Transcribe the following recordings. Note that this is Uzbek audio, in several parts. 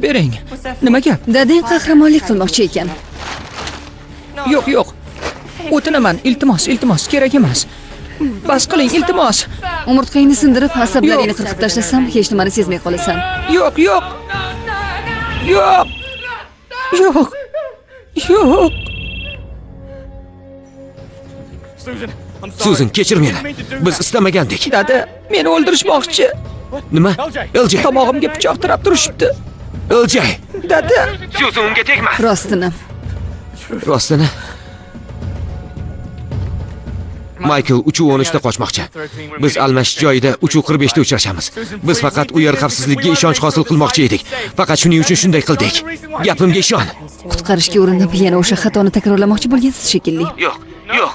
Bering. Nima gap? Dadang qahramonlik qilmoqchi ekan. Yo'q, yo'q. O'tinaman, iltimos, iltimos, kerak emas. Bas qiling, iltimos. Umurtqangni sindirib, asablaringni qirqib tashlasam, hech nimani sezmay qolasan. Yo'q, yo'q. Yo'q. Yo'q. Yo'q. Susan, kechir meni. Biz istamagandik. Dada, meni o'ldirishmoqchi. Nima? LJ. Tomog'imga pichoq tirab turishibdi. LJ. Dada, Susan, unga tegma. Rostini. Rostini. Michael 3:13 da qochmoqchi. Biz almashish joyida 3:45 da uchrashamiz. Biz faqat u yer xavfsizligiga ishonch hosil qilmoqchi edik. Faqat shuning uchun shunday qildik. Gapimga ishon. Qutqarishga urinib, yana o'sha xatoni takrorlamoqchi bo'lgansiz shekilli. Yo'q, yo'q.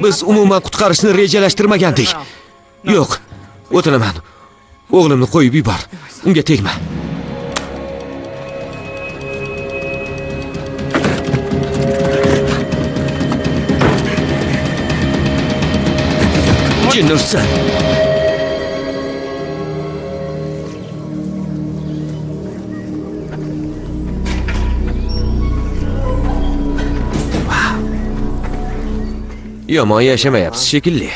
Biz umuman qutqarishni rejalashtirmagandik. Yo'q, o'tinaman. O'g'limni qo'yib yubor. Unga tegma. Jin ursin. Yomon yashamayapsiz shekilli.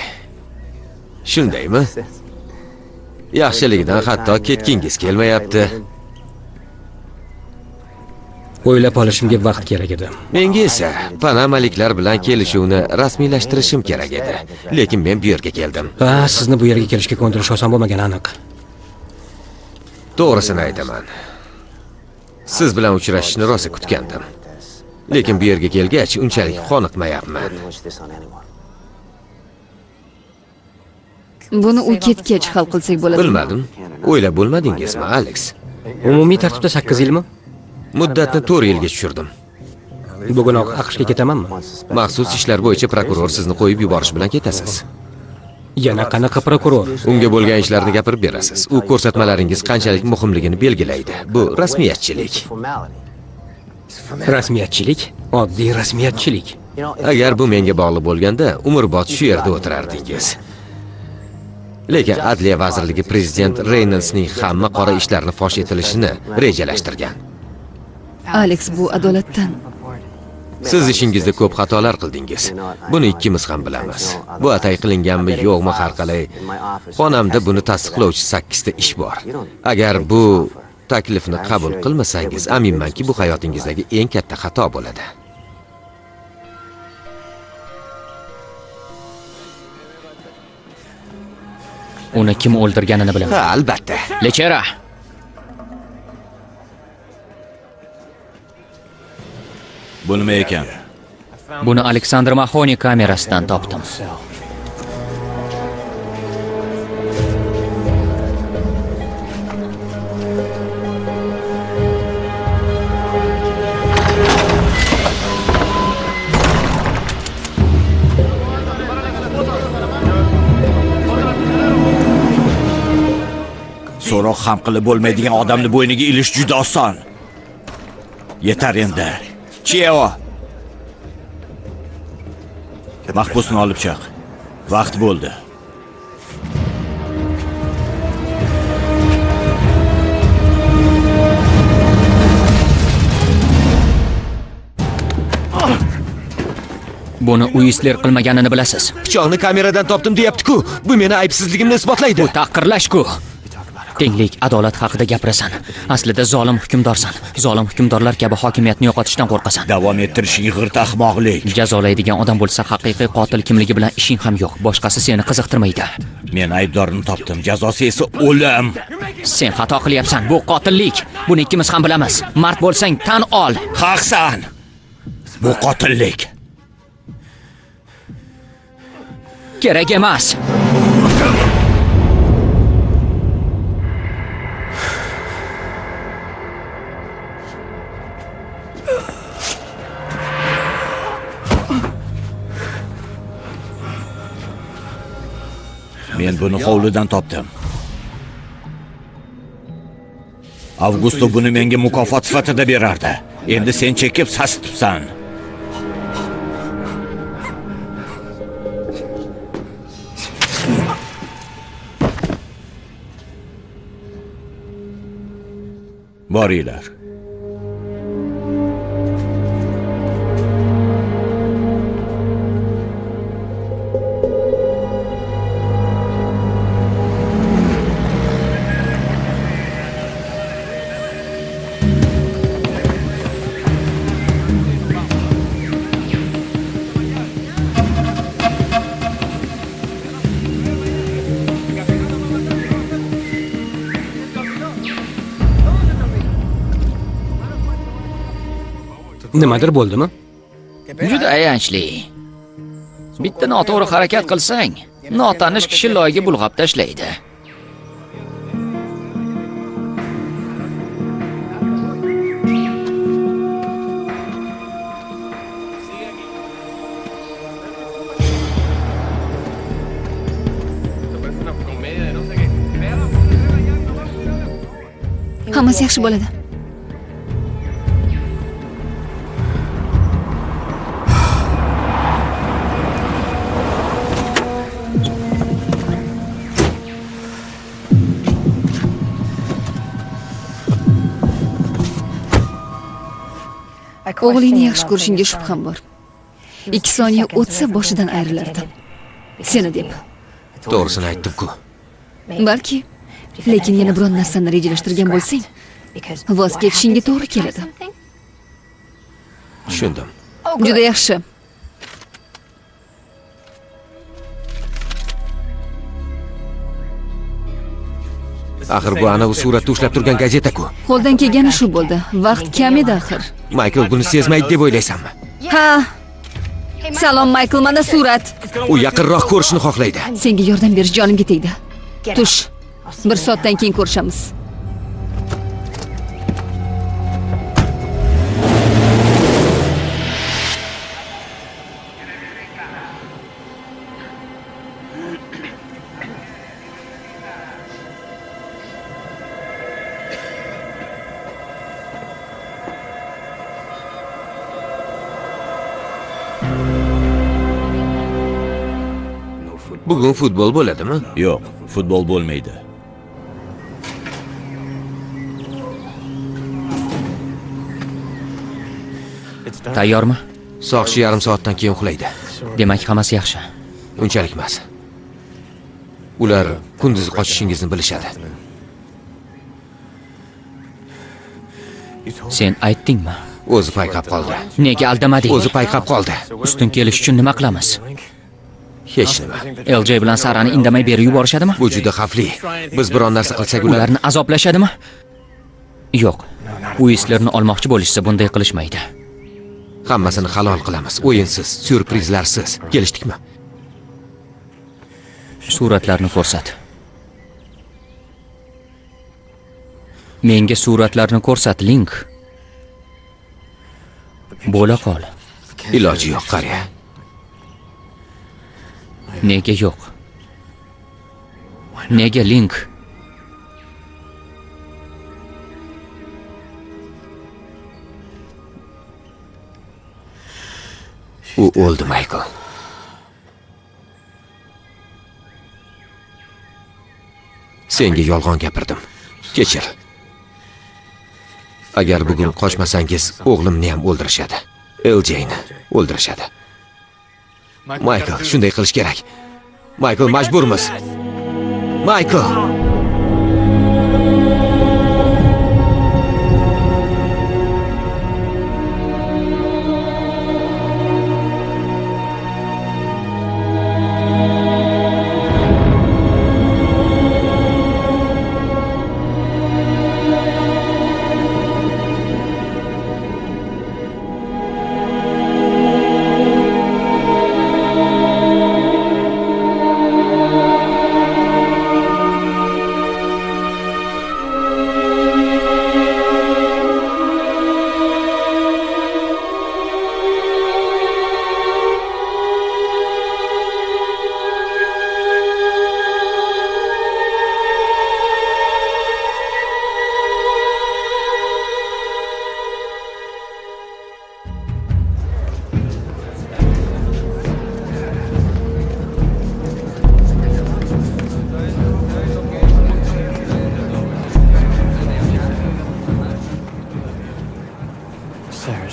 Shundaymi? Yaxshiligidan hatto ketgingiz kelmayapti. O'ylab olishimga vaqt kerak edi. Menga esa panamaliklar bilan kelishuvni rasmiylashtirishim kerak edi. Lekin men bu yerga keldim. Ha, sizni bu yerga kelishga ko'ndirish oson bo'lmagani aniq. To'g'risini aytaman. Siz bilan uchrashishni rosa kutgandim. Lekin bu yerga kelgach unchalik qoniqmayapman. Buni u ketgach hal qilsak bo'ladi. Bilmadim. O'ylab bo'lmadingizmi, Alex? Umumiy tartibda 8 yilmi? Muddatni 4 yilga tushirdim. Bugunoq AQShga ketamanmi? Maxsus ishlar bo'yicha prokuror sizni qo'yib yuborish bilan ketasiz. Yana qanaqa prokuror? Unga bo'lgan ishlarni gapirib berasiz. U ko'rsatmalaringiz qanchalik muhimligini belgilaydi. Bu rasmiyatchilik. Rasmiyatchilik, oddiy rasmiyatchilik. Agar bu menga bog'liq bo'lganda, umrbod shu yerda o'tirardingiz. Lekin Adliya vazirligi prezident Reynoldsning hamma qora ishlarini fosh etilishini rejalashtirgan. Alex, bu adolatdan. Siz ishingizda ko'p xatolar qildingiz. Buni ikkimiz ham bilamiz. Bu atay qilinganmi, yo'qmi, har qalay. Xonamda buni tasdiqlovchi 8 ta ish bor. Agar bu taklifni qabul qilmasangiz, aminmanki, bu hayotingizdagi eng katta xato bo'ladi. Uni kim o'ldirganini bilaman. Ha, albatta. Lechera. Bu nima ekan? Buni Aleksandr Mahoni kamerasidan topdim. So'roq ham qilib bo'lmaydigan odamni bo'yniga ilish juda oson. Yetar endi. Cheo. Mahbusni olib chiq. Vaqt bo'ldi. Buni Uisler qilmaganini bilasiz. Pichoqni kameradan topdim deyapti-ku. Bu meni aybsizligimni isbotlaydi. Bu tahqirlash-ku. Tenglik, adolat haqida gapirasan. Aslida zolim hukmdorsan. Zolim hukmdorlar kabi hokimiyatni yo'qotishdan qo'rqasan. Davom ettirishing g'irt ahmoqlik. Jazolaydigan odam bo'lsa, haqiqiy qotil kimligi bilan ishing ham yo'q. Boshqasi seni qiziqtirmaydi. Men aybdorni topdim. Jazosi esa o'lim. Sen xato qilyapsan. Bu qotillik. Buni ikkimiz ham bilamiz. Mard bo'lsang tan ol. Haqsan. Bu qotillik. Kerak emas. Men buni hovlidan topdim. Avgusto buni menga mukofot sifatida berardi. Endi sen chekib sasitibsan. Boringlar. Nimadir bo'ldimi? Juda ayanchli. Bitta noto'g'ri harakat qilsang, notanish kishi loyga bulg'ab tashlaydi. Hammasi yaxshi bo'ladi. O'g'lingni yaxshi ko'rishingga shubham bor. 2 soniya o'tsa boshidan ayrilardi. Seni deb. To'g'risini aytdim-ku. Balki, lekin yana biron narsani rejalashtirgan bo'lsang, voz kechishingga to'g'ri keladi. Tushundim. Juda yaxshi. Axir bu ana u suratda ushlab turgan gazeta-ku. Qo'ldan kelgani shu bo'ldi. Vaqt kam edi axir. Michael buni sezmaydi deb o'ylaysanmi? Ha. Salom Michael, mana surat. U yaqinroq ko'rishni xohlaydi. Senga yordam berish jonimga tegdi. Tush. 1 soatdan keyin ko'rishamiz. Bugun futbol bo'ladimi? Yo'q, futbol bo'lmaydi. Tayyormi? Soqchi yarim soatdan keyin uxlaydi. Demak, hammasi yaxshi. Unchalik emas. Ular kunduzi qochishingizni bilishadi. Sen aytdingmi? O'zi payqab qoldi. Nega aldamading? O'zi payqab qoldi. Ustun kelish uchun nima qilamiz? Hech nima. LJ bilan Sarani indamay berib yuborishadimi? Bu juda xavfli. Biz biron narsa qilsak ular ularni azoblashadimi? Yo'q. Uislerni olmoqchi bo'lishsa bunday qilishmaydi. Hammasini halol qilamiz. O'yinsiz, syurprizlarsiz. Kelishdikmi? Suratlarni ko'rsat. Menga suratlarni ko'rsat, Link. Bo'la qol. Iloji yo'q, qara. Nega yo'q? Nega, Link? U o'ldi, Michael. Senga yolg'on gapirdim. Kechir. Agar bugun qochmasangiz, o'g'limni ham o'ldirishadi. LJni o'ldirishadi. Michael, shunday qilish kerak. Michael, majburmiz. Michael!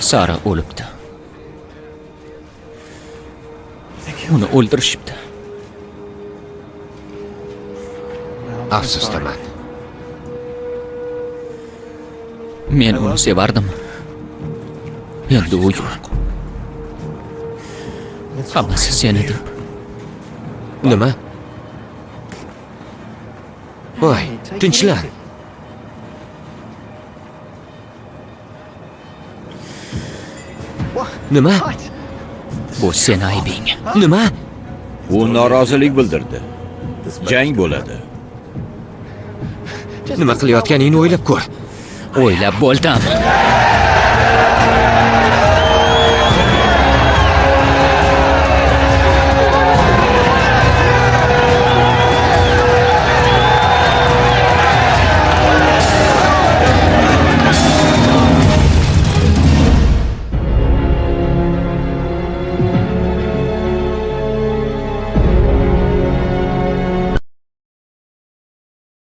Sara o'libdi. Uni o'ldirishibdi. Afsusdaman. Men uni sevardim. Endi u yo'q. Hammasi seni deb. Nima? Voy, tinchlan. Nima? Bu seni aybing. Nima? U norozilik bildirdi. Jang bo'ladi. Nima qilayotganingni o'ylab ko'r. O'ylab bo'ldim.